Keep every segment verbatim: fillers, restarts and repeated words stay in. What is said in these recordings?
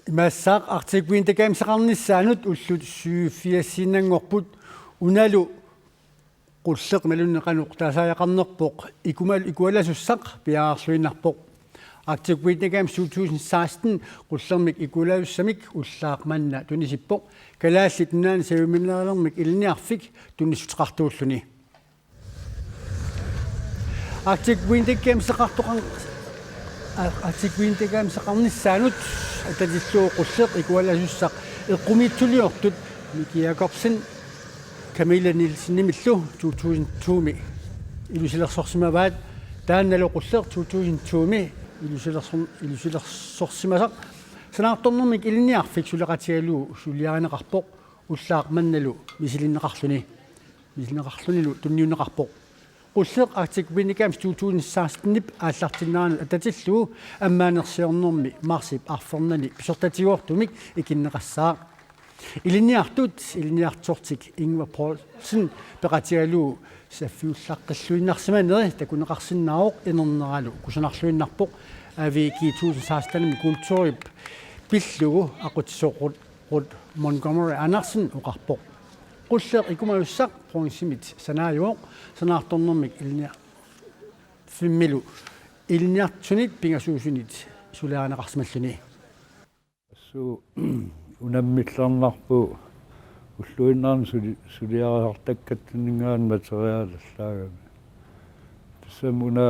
Imaassaaq Arctic Winter Games-eqarnissaanut ullut syvogfirsiinnanngorput, unalu qulleq nalunneqanuq taasariaqarnerpoq ikuma-, ikualasussaq piareerluinnarpoq. Arctic Winter Games to tusind seksten qullermik ikualasussamik ullaaq manna tunisippoq. Kalaallit Nunaanni sajumineralernimmi ilinniarfik tunissuteqartuulluni. Arctic Winter Games-eqartoqan-, Arctic Winter Games-eqarnissaanut atatillugu qulleq ikualasussaq eqqumiitsuliortut Miki Jakobsen Camilla Nielsenimillu to tusind to-mi ilusilersorsimavaat, taannalu qulleq to tusind to-mi ilusilersor-, ilusilersorsimasaq sanaartornermik ilinniarfik suleqatigalugu suliarineqarpoq, ullaaq mannalu misilinneqarluni, misilinneqarlunilu tunniunneqarpoq. Qulleq Arctic Winter Games to tusind seksten-ip aallartinneranut atatillugu ammaanersiornermi marsip arfernani pisortatigoortumik ikinneqassaaq. Ilinniartut ilinniartortik Ingvar Poulsen peqatigalugu saffiullaqqilluinnarsimaneri takuneqarsinnaavoq inerneralu kusanarluinnarpoq. A V G to tusind seksten-imi kulturip pillugu aqutsisoq Ruth Montgomery Andersen oqarpoq. Qulleq ikumajussaq bronzemit sanaajuvoq sanaartornermik ilinniarfimmilu ilinniartunit pingasuusunit suliarineqarsimalluni. Assut unammillernarpoq ulluinnarni suli-, suliarisartakkatsinninngaanniit materialallaagamik. Tassami una,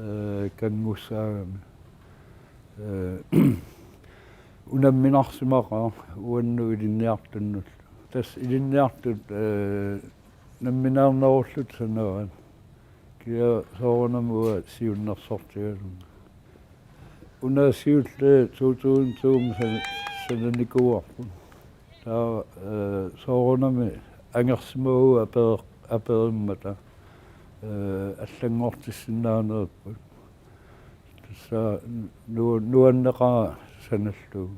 eh, kanngussaagami. Eh, unamminarsimaqaaq uannut ilinniartunnullu. Tassa ilinniartut, eh, nammineernerullutik sanaat. Kia soorunami uanga siunnersortigalunga. Una siulleq to tusind to-mi san-, sananikuuarput. Taava, eh, soorunami angersimavugut aper-, aperimmata, eh, allanngortissinnaanerupput. Tassa nu-, nuanneqaaq sanallugu.